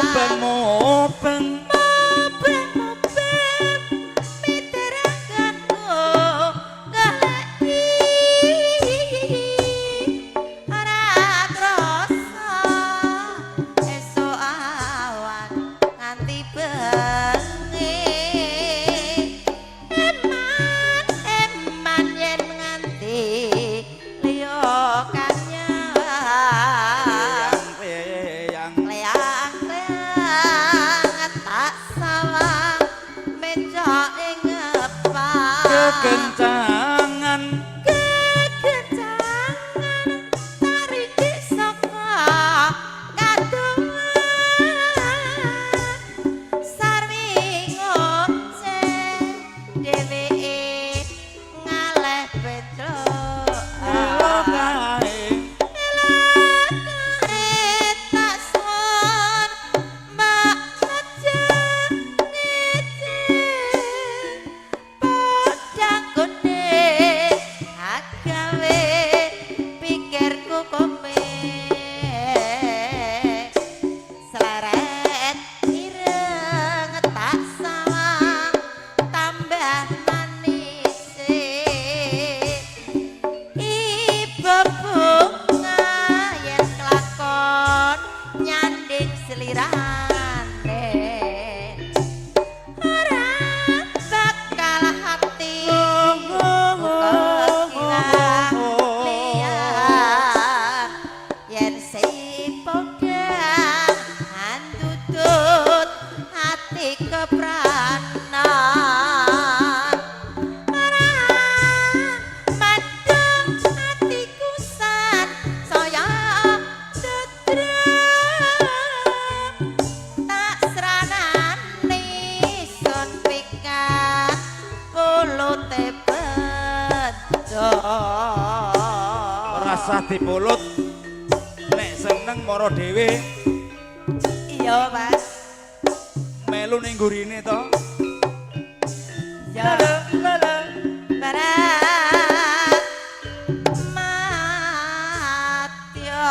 Mubeng-mubeng. Mubeng-mubeng miteranganku goleki ora krasa esuk awan nganti bengi. Eman eman yen nganti liya kanyang. Yang Leang leang tak sawang meja ing ngepak. Kekencangan. Kekencangan tariki saka kadohan sarwi ngoceh dheweke ngaleh petruk. Kae. Tak suwun mbak aja ngece podang kuning agawe pikirku kome seleret ireng tak sawang tambah manis. Ibu bunga yen kelakon nyanding selirane ora bakal hati kekilang liyan yen si podang andutut hati kepranan ora madhep atiku san saya tetrem tak sranani sun pikat pulute bejo. Rasah dipulut nek seneng mara dhewe. Iya, Mas. Melu ning gurine to. Ya. Lala. Barat Matya.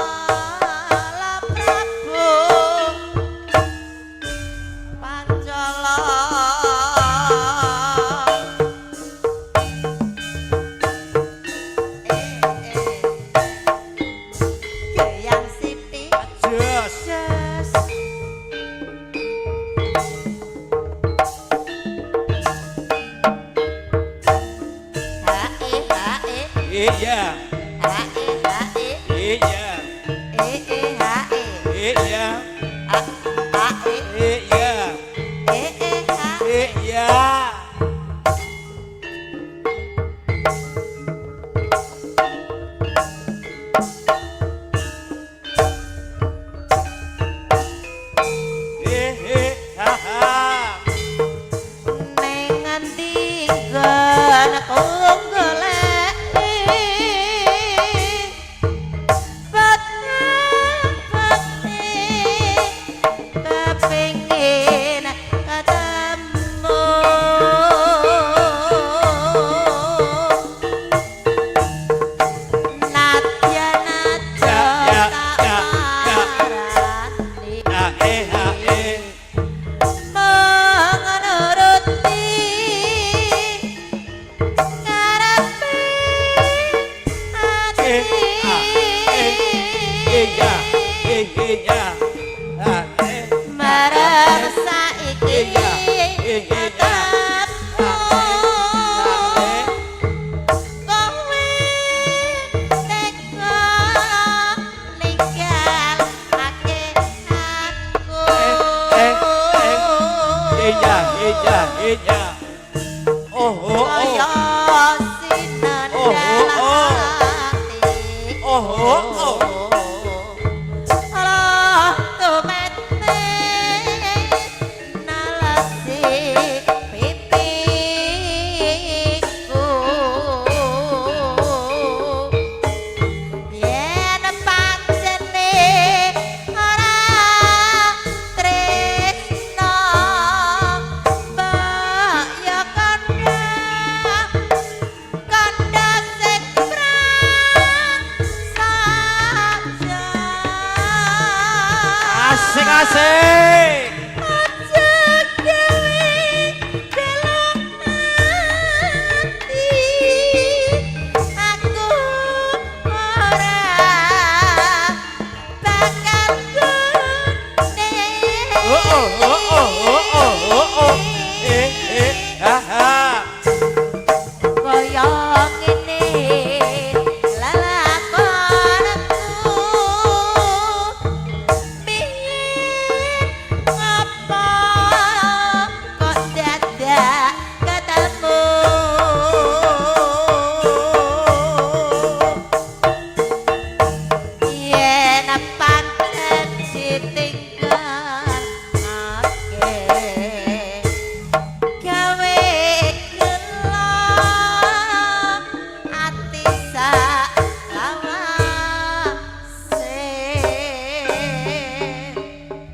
Sremala Prabu Pancala. Eh, eh. Geyang sithik. Jos. Jos. H E H E. Iya. H E H E. Iya. E E H E. Iya. A A E. Iya. E E H. Iya. Eh eh ha ha. Ning ngendi nggonku goleki bekti kepingin ketemu. Nadya nadya Ya, ya, tak ya, ya. parani Ha eh ha eh. mengenuruti karepe ati. Eh, ah, eh, iya, eh, iya. Ha eh. Marang saiki Iya, iya, iya. ketemu Eh. kowe tega ninggalake aku. Eh, eh, iya, iya, iya. Oh, oh, oh. Kaya